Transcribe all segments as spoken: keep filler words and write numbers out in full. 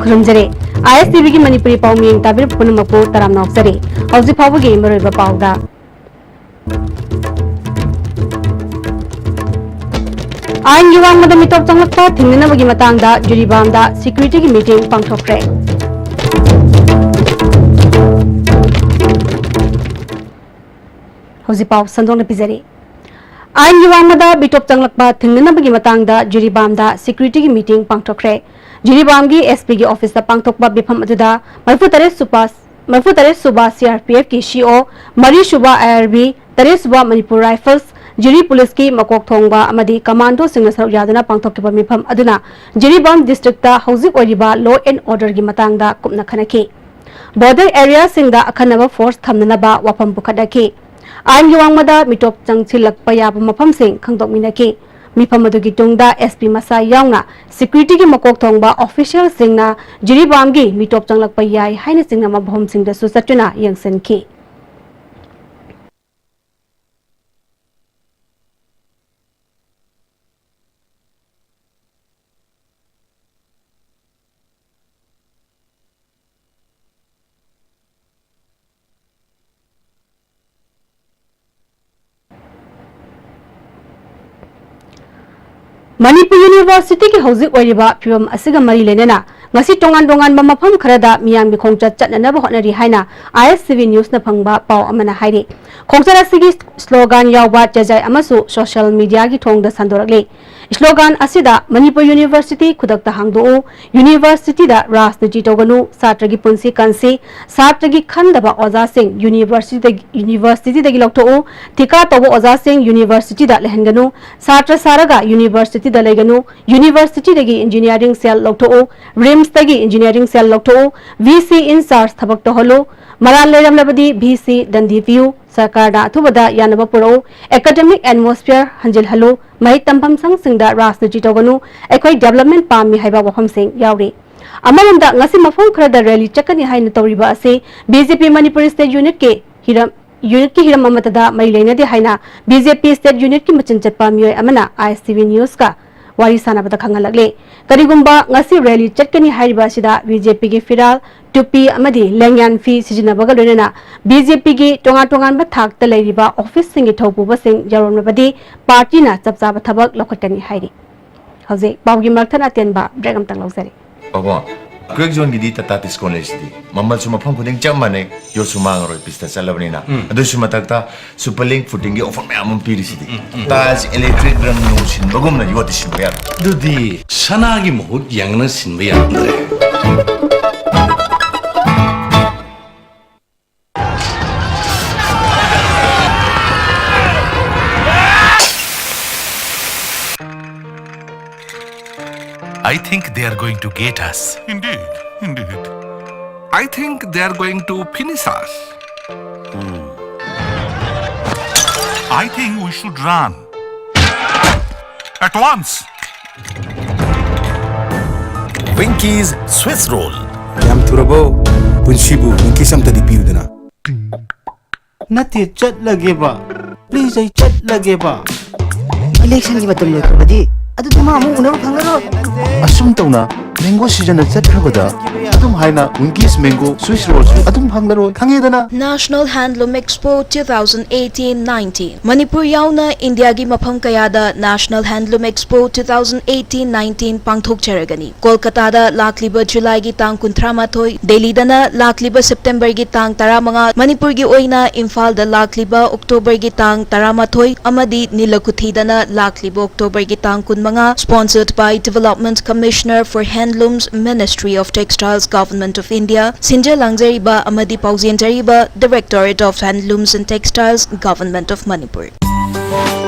ꯈꯨꯔꯨꯝꯖꯔꯤ꯫ ꯑꯥꯏ ꯑꯦꯁ T ꯚꯤꯒꯤ ꯃꯅꯤꯄꯨꯔꯤ ꯄꯥꯎꯃꯤ ꯇꯥꯕꯤꯔꯤꯕ ꯄꯨꯝꯅꯃꯛꯄꯨ ꯇꯔꯥꯝꯅ ꯑꯣꯛꯆꯔꯤ꯫ ꯍꯧꯖꯤꯛ ꯐꯥꯎꯕꯒꯤ ꯃꯔꯨꯑꯣꯏꯕ ꯄꯥꯎꯗ꯫ ꯑꯥꯏꯟꯒꯤ ꯋꯥꯡꯃꯗ ꯃꯤꯇꯣꯞ ꯆꯪꯂꯛꯄ ꯊꯤꯡꯅꯅꯕꯒꯤ ꯃꯇꯥꯡꯗ ꯖꯤꯔꯤꯕꯥꯝꯗ ꯁꯦꯀ꯭ꯌꯨꯔꯤꯇꯤꯒꯤ ꯃꯤꯇꯤꯡ ꯄꯥꯡꯊꯣꯛꯈ꯭ꯔꯦ꯫ ꯍꯧꯖꯤꯛ ꯄꯥꯎ ꯁꯟꯗꯣꯛꯅ ꯄꯤꯖꯔꯤ꯫ ꯑꯥꯏꯟꯒꯤ ꯋꯥꯡꯃꯗ ꯃꯤꯇꯣꯞ ꯆꯪꯂꯛꯄ ꯊꯤꯡꯅꯅꯕꯒꯤ ꯃꯇꯥꯡꯗ ꯖꯤꯔꯤꯕꯥꯝꯗ ꯁꯦꯀ꯭ꯌꯨꯔꯤꯇꯤꯒꯤ ꯃꯤꯇꯤꯡ ꯄꯥꯡꯊꯣꯛꯈ꯭ꯔꯦ꯫ ꯖꯤꯔꯤꯕꯥꯝꯒꯤ ꯑꯦꯁ ꯄꯤꯒꯤ ꯑꯣꯐꯤꯁꯇ ꯄꯥꯡꯊꯣꯛꯄ ꯃꯤꯐꯝ ꯑꯗꯨꯗ ꯃꯔꯤꯐꯨ ꯇꯔꯦꯠ ꯁꯨꯕ, ꯃꯔꯤꯐꯨ ꯇꯔꯦꯠ ꯁꯨꯕ ꯁꯤ ꯑꯥꯔ ꯄꯤ ꯑꯦꯐꯀꯤ ꯁꯤ ꯑꯣ, ꯃꯔꯤ ꯁꯨꯕ ꯑꯥꯏ ꯑꯥꯔ ꯕꯤ, ꯇꯔꯦꯠ ꯁꯨꯕ ꯃꯅꯤꯄꯨꯔ ꯔꯥꯏꯐꯜꯁ, ꯖꯤꯔꯤ ꯄꯨꯂꯤꯁꯀꯤ ꯃꯀꯣꯛ ꯊꯣꯡꯕ ꯑꯃꯗꯤ ꯀꯃꯥꯟꯗꯣꯁꯤꯡꯅ ꯁꯔꯨꯛ ꯌꯥꯗꯨꯅ ꯄꯥꯡꯊꯣꯛꯈꯤꯕ ꯃꯤꯐꯝ ꯑꯗꯨꯅ ꯖꯤꯔꯤꯕꯥꯝ ꯗꯤꯁꯇ꯭ꯔꯤꯛꯇ ꯍꯧꯖꯤꯛ ꯑꯣꯏꯔꯤꯕ law and orderꯒꯤ ꯃꯇꯥꯡꯗ ꯀꯨꯞꯅ ꯈꯟꯅꯈꯤ꯫ ꯕꯣꯔꯗꯔ ꯑꯦꯔꯤꯌꯥꯁꯤꯡꯗ ꯑꯈꯟꯅꯕ ꯐꯣꯔꯁ ꯊꯝꯅꯅꯕ ꯋꯥꯐꯝ ꯄꯨꯈꯠꯅꯈꯤ꯫ ꯑꯥꯏꯟꯒꯤ ꯋꯥꯡꯃꯗ ꯃꯤꯇꯣꯞ ꯆꯪꯁꯤꯜꯂꯛꯄ ꯌꯥꯕ ꯃꯐꯝꯁꯤꯡ ꯈꯪꯗꯣꯛꯃꯤꯟꯅꯈꯤ꯫ ꯃꯤꯐꯝ ꯑꯗꯨꯒꯤ ꯇꯨꯡꯗ ꯑꯦꯁ ꯄꯤ ꯃꯁꯥ ꯌꯥꯎꯅ ꯁꯦꯀ꯭ꯌꯨꯔꯤꯇꯤꯒꯤ ꯃꯀꯣꯛ ꯊꯣꯡꯕ ꯑꯣꯐꯤꯁꯤꯌꯦꯜꯁꯤꯡꯅ ꯖꯤꯔꯤꯕꯥꯝꯒꯤ ꯃꯤꯇꯣꯞ ꯆꯪꯂꯛꯄ ꯌꯥꯏ ꯍꯥꯏꯅ ꯆꯤꯡꯅꯕ ꯃꯐꯝꯁꯤꯡꯗꯁꯨ ꯆꯠꯇꯨꯅ ꯌꯦꯡꯁꯤꯟꯈꯤ꯫ ꯃꯅꯤꯄꯨꯔ ꯌꯨꯅꯤꯚꯔꯁꯤꯇꯤꯒꯤ ꯍꯧꯖꯤꯛ ꯑꯣꯏꯔꯤꯕ ꯐꯤꯕꯝ ꯑꯁꯤꯒ ꯃꯔꯤ ꯂꯩꯅꯅ ꯉꯁꯤ ꯇꯣꯉꯥꯟ ꯇꯣꯉꯥꯟꯕ ꯃꯐꯝ ꯈꯔꯗ ꯃꯤꯌꯥꯝꯒꯤ ꯈꯣꯡꯆꯠ ꯆꯠꯅꯅꯕ ꯍꯣꯠꯅꯔꯤ ꯍꯥꯏꯅ ꯑꯥꯏ ꯑꯦꯁ ꯁꯤ ꯚꯤ ꯅ꯭ꯌꯨꯁꯅ ꯐꯪꯕ ꯄꯥꯎ ꯑꯃꯅ ꯍꯥꯏꯔꯤ꯫ ꯈꯣꯡꯆꯠ ꯑꯁꯤꯒꯤ ꯁ꯭ꯂꯣꯒꯥꯟ ꯌꯥꯎꯕ ꯆꯦꯖꯥꯏ ꯑꯃꯁꯨ ꯁꯣꯁꯤꯌꯦꯜ ꯃꯤꯗꯤꯌꯥꯒꯤ ꯊꯣꯡꯗ ꯁꯟꯗꯣꯔꯛꯂꯤ꯫ ꯁ꯭ꯂꯣꯒꯥꯟ ꯑꯁꯤꯗ "ꯃꯅꯤꯄꯨꯔ ꯌꯨꯅꯤꯚꯔꯁꯤꯇꯤ ꯈꯨꯗꯛꯇ ꯍꯥꯡꯗꯣꯛꯎ", "ꯌꯨꯅꯤꯚꯔꯁꯤꯇꯤꯗ ꯔꯥꯖꯅꯤꯇꯤ ꯇꯧꯒꯅꯨ", "ꯁꯥꯇ꯭ꯔꯒꯤ ꯄꯨꯟꯁꯤ ꯀꯟꯁꯤ", "ꯁꯥꯇ꯭ꯔꯒꯤ ꯈꯟꯗꯕ ꯑꯣꯖꯥꯁꯤꯡ ꯌꯨꯅꯤꯚꯔꯁꯤꯇꯤꯗꯒꯤ, ꯌꯨꯅꯤꯚꯔꯁꯤꯇꯤꯗꯒꯤ ꯂꯧꯊꯣꯛꯎ", "ꯊꯤꯀꯥ ꯇꯧꯕ ꯑꯣꯖꯥꯁꯤꯡ ꯌꯨꯅꯤꯚꯔꯁꯤꯇꯤꯗ ꯂꯩꯍꯟꯒꯅꯨ", "ꯁꯥꯇ꯭ꯔ ꯁꯥꯔꯒ ꯌꯨꯅꯤꯚꯔꯁꯤꯇꯤꯗ ꯂꯩꯒꯅꯨ", "ꯌꯨꯅꯤꯚꯔꯁꯤꯇꯤꯗꯒꯤ ꯏꯟꯖꯤꯅꯤꯌꯥꯔꯤꯡ ꯁꯦꯜ ꯂꯧꯊꯣꯛꯎ", "ꯔꯤꯝꯁꯇꯒꯤ ꯏꯟꯖꯤꯅꯤꯌꯥꯔꯤꯡ ꯁꯦꯜ ꯂꯧꯊꯣꯛꯎ", "ꯚꯤ ꯁꯤ in charge ꯊꯕꯛ ꯇꯧꯍꯜꯂꯨ", "ꯃꯔꯥꯜ ꯂꯩꯔꯝꯂꯕꯗꯤ ꯚꯤ ꯁꯤ ꯗꯟꯗꯤ ꯄꯤꯌꯨ", "ꯁꯔꯀꯥꯔꯗ ꯑꯊꯨꯕꯗ ꯌꯥꯅꯕ ꯄꯨꯔꯛꯎ", "ꯑꯦꯀꯥꯗꯦꯃꯤꯛ ꯑꯦꯠꯃꯣꯁꯐꯤꯌꯔ ꯍꯟꯖꯤꯜꯍꯜꯂꯨ", "ꯃꯍꯩ ꯇꯝꯐꯝ ꯁꯪꯁꯤꯡꯗ ꯔꯥꯖꯅꯤꯇꯤ ꯇꯧꯒꯅꯨ", "ꯑꯩꯈꯣꯏ ꯗꯦꯕꯂꯞꯃꯦꯟ ꯄꯥꯝꯃꯤ" ꯍꯥꯏꯕ ꯋꯥꯐꯝꯁꯤꯡ ꯌꯥꯎꯔꯤ꯫ ꯑꯃꯔꯣꯝꯗ ꯉꯁꯤ ꯃꯐꯝ ꯈꯔꯗ ꯔꯦꯂꯤ ꯆꯠꯀꯅꯤ ꯍꯥꯏꯅ ꯇꯧꯔꯤꯕ ꯑꯁꯤ ꯕꯤ ꯖꯦ ꯄꯤ ꯃꯅꯤꯄꯨꯔ ꯁ꯭ꯇꯦꯠ ꯌꯨꯅꯤꯠꯀꯤ ꯍꯤꯔꯝ, ꯌꯨꯅꯤꯠꯀꯤ ꯍꯤꯔꯝ ꯑꯃꯠꯇꯗ ꯃꯔꯤ ꯂꯩꯅꯗꯦ ꯍꯥꯏꯅ ꯕꯤ ꯖꯦ ꯄꯤ ꯁ꯭ꯇꯦꯠ ꯌꯨꯅꯤꯠꯀꯤ ꯃꯆꯤꯟ ꯆꯠꯄ ꯃꯤꯑꯣꯏ ꯑꯃꯅ ꯑꯥꯏ ꯑꯦꯁ ꯁꯤ ꯚꯤ ꯅ꯭ꯌꯨꯁꯀ ꯋꯥꯔꯤ ꯁꯥꯟꯅꯕꯗ ꯈꯪꯍꯜꯂꯛꯂꯤ꯫ ꯀꯔꯤꯒꯨꯝꯕ ꯉꯁꯤ ꯔꯦꯂꯤ ꯆꯠꯀꯅꯤ ꯍꯥꯏꯔꯤꯕ ꯑꯁꯤꯗ ꯕꯤ ꯖꯦ ꯄꯤꯒꯤ ꯐꯤꯔꯥꯜ, ꯇꯨꯄꯤ ꯑꯃꯗꯤ ꯂꯦꯡꯌꯥꯟ ꯐꯤ ꯁꯤꯖꯤꯟꯅꯕꯒ ꯂꯣꯏꯅꯅ ꯕꯤ ꯖꯦ ꯄꯤꯒꯤ ꯇꯣꯉꯥꯟ ꯇꯣꯉꯥꯟꯕ ꯊꯥꯛꯇ ꯂꯩꯔꯤꯕ ꯑꯣꯐꯤꯁꯁꯤꯡꯒꯤ ꯊꯧꯄꯨꯕꯁꯤꯡ ꯌꯥꯎꯔꯝꯂꯕꯗꯤ ꯄꯥꯔꯇꯤꯅ ꯆꯞ ꯆꯥꯕ ꯊꯕꯛ ꯂꯧꯈꯠꯀꯅꯤ ꯍꯥꯏꯔꯤ꯫ ꯍꯧꯖꯤꯛ ꯄꯥꯎꯒꯤ ꯃꯔꯛꯊꯠ ꯑꯇꯦꯟꯕ ꯕ꯭ꯔꯦꯛ ꯑꯝꯇꯪ ꯂꯧꯖꯔꯤ꯫ ꯄꯥꯕꯣ, ꯀ꯭ꯔꯦꯛ ꯖꯣꯟꯒꯤꯗꯤ ꯇꯥꯇꯥ ꯇꯤꯁꯀꯣꯟ ꯂꯩꯁꯤꯗꯤ꯫ ꯃꯃꯜꯁꯨ ꯃꯐꯝ ꯈꯨꯗꯤꯡ ꯆꯞ ꯃꯥꯟꯅꯩ, ꯌꯣꯠꯁꯨ ꯃꯥꯡꯉꯔꯣꯏ, ꯄꯤꯁꯇ ꯆꯠꯂꯕꯅꯤꯅ꯫ ꯎꯝ꯫ ꯑꯗꯨꯁꯨ ꯃꯊꯛꯇ ꯁꯨꯄꯔ ꯂꯤꯡ ꯐꯨꯇꯤꯡꯒꯤ ꯑꯣꯐꯔ ꯃꯌꯥꯝ ꯑꯃ ꯄꯤꯔꯤꯁꯤꯗꯤ꯫ ꯎꯝ, ꯎꯝ꯫ ꯇꯥꯏꯜꯁ ꯏꯂꯦꯛꯇ꯭ꯔꯤꯛ ꯔꯪ ꯅꯨꯡ ꯁꯤꯟꯕꯒꯨꯝꯅ ꯌꯣꯠꯇꯤ ꯁꯤꯟꯕ ꯌꯥꯗ꯭ꯔꯦ꯫ ꯑꯗꯨꯗꯤ ꯁꯅꯥꯒꯤ ꯃꯍꯨꯠ ꯌꯦꯡꯅ ꯁꯤꯟꯕ ꯌꯥꯗ꯭ꯔꯦ꯫ I think they are going to get us. Indeed, indeed. I think they are going to finish us. I think we should run. At once. Winkies Swiss Roll. ꯌꯥꯝ ꯊꯨꯔꯕꯣ? ꯄꯨꯟꯁꯤꯕꯨ ꯋꯤꯡꯀꯤꯁ ꯑꯝꯇꯗꯤ ꯄꯤꯌꯨꯗꯅ꯫ ꯅꯠꯇꯦ, ꯆꯠꯂꯒꯦꯕ꯫ ꯄ꯭ꯂꯤꯖ, ꯑꯩ ꯆꯠꯂꯒꯦꯕ꯫ ꯏꯂꯦꯛꯁꯟꯒꯤ ꯃꯇꯝ ꯂꯣꯏꯈ꯭ꯔꯕꯗꯤ ꯑꯗꯨꯗꯤ ꯃꯥ ꯑꯃꯨꯛ ꯎꯅꯕ ꯐꯪꯂꯔꯣꯏ꯫ ꯑꯁꯨꯝ ꯇꯧꯅ ꯃꯦꯡꯒꯣ ꯁꯤꯖꯟꯅ ꯆꯠꯈ꯭ꯔꯕꯗ ꯑꯗꯨꯝ ꯍꯥꯏꯅ ꯋꯤꯡꯀꯤꯁ ꯃꯦꯡꯒꯣ ꯁ꯭ꯋꯤꯁ ꯔꯣꯜꯁꯨ ꯑꯗꯨꯝ ꯐꯪꯂꯔꯣꯏ, ꯈꯪꯉꯦꯗꯅ? National Handloom Expo two thousand eighteen nineteen꯫ Manipur ꯌꯥꯎꯅ ꯏꯟꯗꯤꯌꯥꯒꯤ ꯃꯐꯝ ꯀꯌꯥꯗ National Handloom Expo two thousand eighteen nineteen ꯄꯥꯡꯊꯣꯛꯆꯔꯒꯅꯤ꯫ ꯀꯣꯜꯀꯇꯥꯗ ꯂꯥꯛꯂꯤꯕ ꯖꯨꯂꯥꯏꯒꯤ ꯇꯥꯡ ꯀꯨꯟꯊ꯭ꯔꯥ ꯃꯥꯊꯣꯏ, ꯗꯦꯜꯂꯤꯗꯅ ꯂꯥꯛꯂꯤꯕ ꯁꯦꯞꯇꯦꯝꯕꯔꯒꯤ ꯇꯥꯡ ꯇꯔꯥꯃꯉꯥ, ꯃꯅꯤꯄꯨꯔꯒꯤ ꯑꯣꯏꯅ ꯏꯝꯐꯥꯜꯗ ꯂꯥꯛꯂꯤꯕ ꯑꯣꯛꯇꯣꯕꯔꯒꯤ ꯇꯥꯡ ꯇꯔꯥꯃꯥꯊꯣꯏ ꯑꯃꯗꯤ ꯅꯤꯂꯀꯨꯊꯤꯗꯅ ꯂꯥꯛꯂꯤꯕ ꯑꯣꯛꯇꯣꯕꯔꯒꯤ ꯇꯥꯡ ꯀꯨꯟꯃꯉꯥ, sponsored by Development Commissioner for Handlooms, Ministry of Textiles, Government of India, ꯁꯤꯟꯖ ꯂꯥꯡꯖꯔꯤꯕ ꯑꯃꯗꯤ ꯄꯥꯎꯖꯦꯟꯖꯔꯤꯕ Directorate of Handlooms and Textiles, Government of Manipur꯫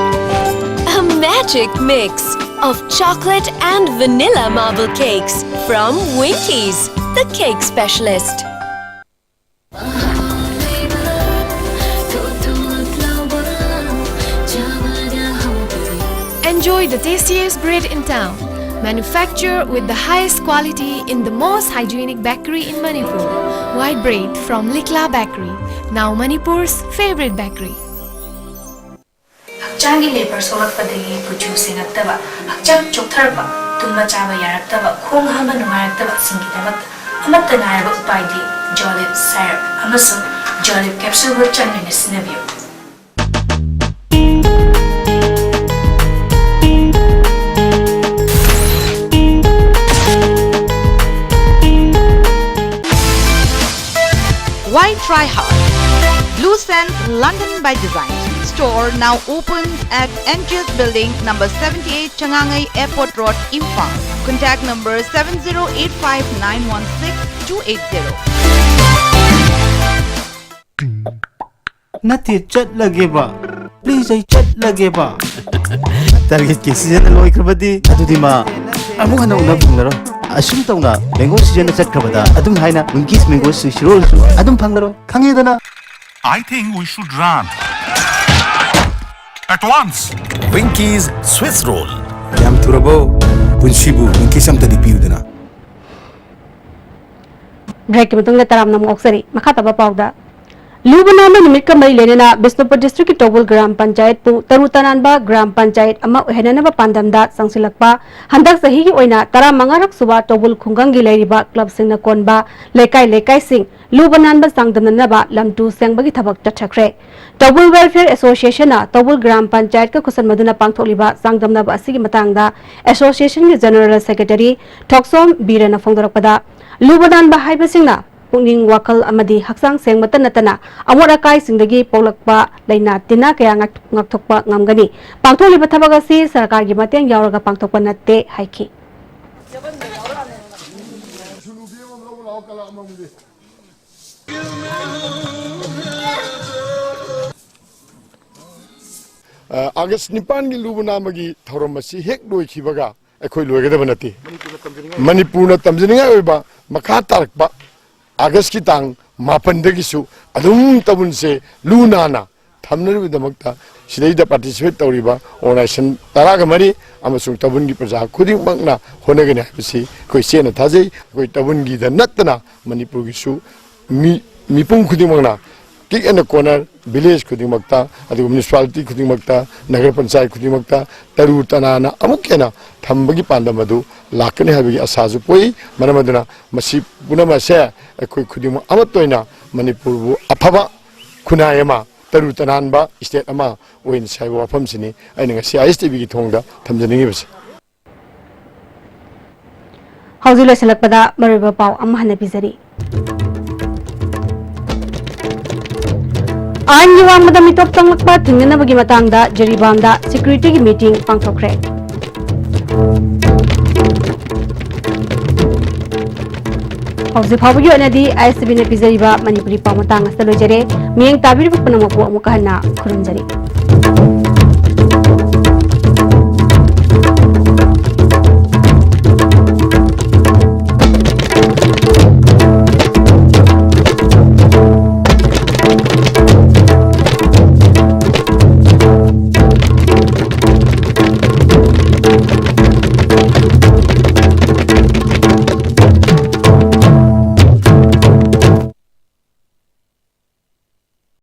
A magic mix of chocolate and vanilla marble cakes from Winkies, the cake specialist. Enjoy the tastiest bread in town. Manufacture with the highest quality in the most hygienic bakery in Manipur. White bread from Likla Bakery, now Manipur's favorite bakery. ꯍꯛꯆꯥꯡꯒꯤ labour ꯁꯣꯛꯂꯛꯄꯗꯒꯤ ꯀꯨꯆꯨ ꯁꯦꯡꯉꯛꯇꯕ, ꯍꯛꯆꯥꯡ ꯆꯣꯛꯊꯔꯛꯄ, ꯇꯨꯝꯕ ꯆꯥꯕ ꯌꯥꯔꯛꯇꯕ, ꯈꯣꯡ ꯍꯥꯝꯕ ꯅꯨꯡꯉꯥꯏꯔꯛꯇꯕꯁꯤꯡꯒꯤꯗꯃꯛꯇ ꯑꯃꯠꯇ ꯉꯥꯏꯔꯕ ꯎꯄꯥꯏꯗꯤ ꯖꯣꯂꯤꯞ ꯁꯥꯏꯔꯞ ꯑꯃꯁꯨꯡ ꯖꯣꯂꯤꯞ ꯀꯦꯞꯁꯨꯜꯕꯨ ꯆꯥꯡ ꯅꯥꯏꯅ ꯁꯤꯖꯤꯟꯅꯕꯤꯌꯨ꯫ Why try hard? Blue Sands London by Design store now opens at M G S Building, number seventy-eight, Changangai Airport Road, Imphal. Contact number seven zero eight five nine one six two eight zero. ꯅꯠꯇꯦ, ꯆꯠꯂꯒꯦꯕ꯫ Please, ꯑꯩ ꯆꯠꯂꯒꯦꯕ꯫ ꯇꯥꯔꯒꯦꯠꯀꯤ season ꯂꯣꯏꯈ꯭ꯔꯕꯗꯤ ꯑꯗꯨꯗꯤ ꯃꯥ ꯑꯃꯨꯛ ꯍꯟꯅ ꯎꯅꯕ ꯐꯪꯂꯔꯣꯏ꯫ ꯑꯁꯨꯝ ꯇꯧꯅ mango ꯁꯤꯖꯟꯅ ꯆꯠꯈ꯭ꯕꯗ ꯑꯗꯨꯝ ꯍꯥꯏꯅ ꯋꯤꯡꯀꯤꯁ ꯃꯦꯡꯒꯣ ꯁ꯭ꯋꯤꯁ ꯔꯣꯜꯁꯨ ꯑꯗꯨꯝ ꯐꯪꯂꯔꯣꯏ꯫ ꯈꯪꯉꯦꯗꯅ? I think we should run. At once. Winky's Swiss Roll. ꯌꯥꯝ ꯊꯨꯔꯕꯣ? ꯄꯨꯟꯁꯤꯕꯨ ꯋꯤꯡꯀꯤꯁ ꯑꯝꯇꯗꯤ ꯄꯤꯌꯨꯗꯅ꯫ ꯕ꯭ꯔꯦꯛꯀꯤ ꯃꯇꯨꯡꯗ ꯇꯔꯥꯝꯅ ꯑꯃꯨꯛ ꯑꯣꯛꯆꯔꯤ꯫ ꯃꯈꯥ ꯇꯥꯕ ꯄꯥꯎꯗ, ꯂꯨꯕ ꯅꯥꯟꯕ ꯅꯨꯃꯤꯠꯀ ꯃꯔꯤ ꯂꯩꯅꯅ ꯕꯤꯁꯅꯨꯄꯨꯔ ꯗꯤꯁꯇ꯭ꯔꯤꯛꯀꯤ ꯇꯧꯕꯨꯜ ꯒ꯭ꯔꯥꯝ ꯄꯟꯆꯥꯌꯠꯄꯨ ꯇꯔꯨ ꯇꯅꯥꯟꯕ ꯒ꯭ꯔꯥꯝ ꯄꯟꯆꯥꯌꯠ ꯑꯃ ꯑꯣꯏꯍꯟꯅꯅꯕ ꯄꯥꯟꯗꯝꯗ ꯆꯪꯁꯤꯜꯂꯛꯄ ꯍꯟꯗꯛ ꯆꯍꯤꯒꯤ ꯑꯣꯏꯅ ꯇꯔꯥꯃꯉꯥꯔꯛ ꯁꯨꯕ ꯇꯧꯕꯨꯜ ꯈꯨꯡꯒꯪꯒꯤ ꯂꯩꯔꯤꯕ ꯀ꯭ꯂꯕꯁꯤꯡꯅ ꯀꯣꯟꯕ ꯂꯩꯀꯥꯏ ꯂꯩꯀꯥꯏꯁꯤꯡ ꯂꯨꯕ ꯅꯥꯟꯕ ꯆꯥꯡꯗꯝꯅꯅꯕ ꯂꯝ ꯇꯨ ꯁꯦꯡꯕꯒꯤ ꯊꯕꯛ ꯆꯠꯊꯈ꯭ꯔꯦ꯫ ꯇꯧꯕꯨꯜ ꯋꯦꯜꯐꯤꯌꯔ ꯑꯦꯁꯣꯁꯤꯌꯦꯁꯟꯅ ꯇꯧꯕꯨꯜ ꯒ꯭ꯔꯥꯝ ꯄꯟꯆꯥꯌꯠꯀ ꯈꯨꯠꯁꯟꯅꯗꯨꯅ ꯄꯥꯡꯊꯣꯛꯂꯤꯕ ꯆꯥꯡꯗꯝꯅꯕ ꯑꯁꯤꯒꯤ ꯃꯇꯥꯡꯗ ꯑꯦꯁꯣꯁꯤꯌꯦꯁꯟꯒꯤ ꯖꯦꯅꯔꯦꯜ ꯁꯦꯀ꯭ꯔꯦꯇꯔꯤ ꯊꯣꯛꯁꯣꯝ ꯕꯤꯔꯦꯟꯅ ꯐꯣꯡꯗꯣꯔꯛꯄꯗ, ꯂꯨꯕ ꯅꯥꯟꯕ ꯍꯥꯏꯕꯁꯤꯅ ꯄꯨꯛꯅꯤꯡ ꯋꯥꯈꯜ ꯑꯃꯗꯤ ꯍꯛꯆꯥꯡ ꯁꯦꯡꯕꯇ ꯅꯠꯇꯅ ꯑꯃꯣꯠ ꯑꯀꯥꯏꯁꯤꯡꯗꯒꯤ ꯄꯣꯛꯂꯛꯄ ꯂꯥꯏꯅꯥ ꯇꯤꯟꯅ ꯀꯌꯥ ꯉꯥꯛ-, ꯉꯥꯛꯊꯣꯛꯄ ꯉꯝꯒꯅꯤ꯫ ꯄꯥꯡꯊꯣꯛꯂꯤꯕ ꯊꯕꯛ ꯑꯁꯤ ꯁꯔꯀꯥꯔꯒꯤ ꯃꯇꯦꯡ ꯌꯥꯎꯔꯒ ꯄꯥꯡꯊꯣꯛꯄ ꯅꯠꯇꯦ ꯍꯥꯏꯈꯤ꯫ ꯑ, ꯑꯥꯒꯁ ꯅꯤꯄꯥꯟꯒꯤ ꯂꯨꯕ ꯅꯥꯟꯕꯒꯤ ꯊꯧꯔꯝ ꯑꯁꯤ ꯍꯦꯛ ꯂꯣꯏꯈꯤꯕꯒ ꯑꯩꯈꯣꯏ ꯂꯣꯏꯒꯗꯕ ꯅꯠꯇꯦ꯫ ꯃꯅꯤꯄꯨꯔꯅ ꯇꯝꯖꯅꯤꯡꯉꯥꯏ ꯑꯣꯏꯕ ꯃꯈꯥ ꯇꯥꯔꯛꯄ ꯑꯥꯒꯁꯀꯤ ꯇꯥꯡ ꯃꯥꯄꯟꯗꯒꯤꯁꯨ ꯑꯗꯨꯝ ꯇꯧꯕꯨꯜꯁꯦ ꯂꯨ ꯅꯥꯟꯅ ꯊꯝꯅꯕꯒꯤꯗꯃꯛꯇ ꯁꯤꯗꯩꯗ ꯄꯥꯔꯇꯤꯁꯤꯄꯦꯠ ꯇꯧꯔꯤꯕ ꯑꯣꯔꯒꯅꯥꯏꯖꯦꯁꯟ ꯇꯔꯥꯒ ꯃꯔꯤ ꯑꯃꯁꯨꯡ ꯇꯧꯕꯨꯜꯒꯤ ꯄ꯭ꯔꯖꯥ ꯈꯨꯗꯤꯡꯃꯛꯅ ꯍꯣꯠꯅꯒꯅꯤ ꯍꯥꯏꯕꯁꯤ ꯑꯩꯈꯣꯏ ꯆꯦꯠꯅ ꯊꯥꯖꯩ꯫ ꯑꯩꯈꯣꯏ ꯇꯧꯕꯨꯜꯒꯤꯗ ꯅꯠꯇꯅ ꯃꯅꯤꯄꯨꯔꯒꯤꯁꯨ ꯃꯤ, ꯃꯤꯄꯨꯝ ꯈꯨꯗꯤꯡꯃꯛꯅ ꯀꯤꯛ ꯑꯦꯟ ꯀꯣꯔꯅꯔ ꯚꯤꯂꯦꯖ ꯈꯨꯗꯤꯡꯃꯛꯇ, ꯑꯗꯨꯒ ꯃ꯭ꯌꯨꯅꯤꯁꯤꯄꯥꯂꯤꯇꯤ ꯈꯨꯗꯤꯡꯃꯛꯇ, ꯅꯒꯔ ꯄꯟꯆꯥꯌꯠ ꯈꯨꯗꯤꯡꯃꯛꯇ ꯇꯔꯨ ꯇꯅꯥꯟꯅ ꯑꯃꯨꯛ ꯍꯦꯟꯅ ꯊꯝꯕꯒꯤ ꯄꯥꯟꯗꯝ ꯑꯗꯨ ꯂꯥꯛꯀꯅꯤ ꯍꯥꯏꯕꯒꯤ ꯑꯁꯥꯁꯨ ꯄꯣꯛꯏ꯫ ꯃꯔꯝ ꯑꯗꯨꯅ ꯃꯁꯤ ꯄꯨꯝꯅꯃꯛ ꯑꯁꯦ ꯑꯩꯈꯣꯏ ꯈꯨꯗꯤꯡꯃꯛ ꯑꯃꯠꯇ ꯑꯣꯏꯅ ꯃꯅꯤꯄꯨꯔꯕꯨ ꯑꯐꯕ ꯈꯨꯟꯅꯥꯏ ꯑꯃ, ꯇꯔꯨ ꯇꯅꯥꯟꯕ ꯁ꯭ꯇꯦꯠ ꯑꯃ ꯑꯣꯏꯍꯟꯁꯤ ꯍꯥꯏꯕ ꯋꯥꯐꯝꯁꯤꯅꯤ ꯑꯩꯅ ꯉꯁꯤ ꯑꯥꯏ ꯑꯦꯁ ꯇꯤ ꯚꯤꯒꯤ ꯊꯣꯡꯗ ꯊꯝꯖꯅꯤꯡꯉꯤꯕꯁꯦ꯫ ꯍꯧꯖꯤꯛ ꯂꯣꯏꯁꯤꯜꯂꯛꯄꯗ ꯃꯔꯨꯑꯣꯏꯕ ꯄꯥꯎ ꯑꯃ ꯍꯟꯅ ꯄꯤꯖꯔꯤ꯫ ꯑꯥꯏꯟꯒꯤ ꯋꯥꯡꯃꯗ ꯃꯤꯇꯣꯞ ꯆꯪꯂꯛꯄ ꯊꯤꯡꯅꯅꯕꯒꯤ ꯃꯇꯥꯡꯗ ꯖꯤꯔꯤꯕꯥꯝꯗ ꯁꯦꯀ꯭ꯌꯨꯔꯤꯇꯤꯒꯤ ꯃꯤꯇꯤꯡ ꯄꯥꯡꯊꯣꯛꯈ꯭ꯔꯦ꯫ ꯍꯧꯖꯤꯛ ꯐꯥꯎꯕꯒꯤ ꯑꯣꯏꯅꯗꯤ ꯑꯥꯏ ꯑꯦꯁ ꯇꯤ ꯚꯤꯅ ꯄꯤꯖꯔꯤꯕ ꯃꯅꯤꯄꯨꯔꯤ ꯄꯥꯎ ꯃꯇꯥꯡ ꯑꯁꯤꯗ ꯂꯣꯏꯖꯔꯦ꯫ ꯃꯤꯠꯌꯦꯡ ꯇꯥꯕꯤꯔꯤꯕ ꯄꯨꯝꯅꯃꯛꯄꯨ ꯑꯃꯨꯛꯀ ꯍꯟꯅ ꯈꯨꯔꯨꯝꯖꯔꯤ꯫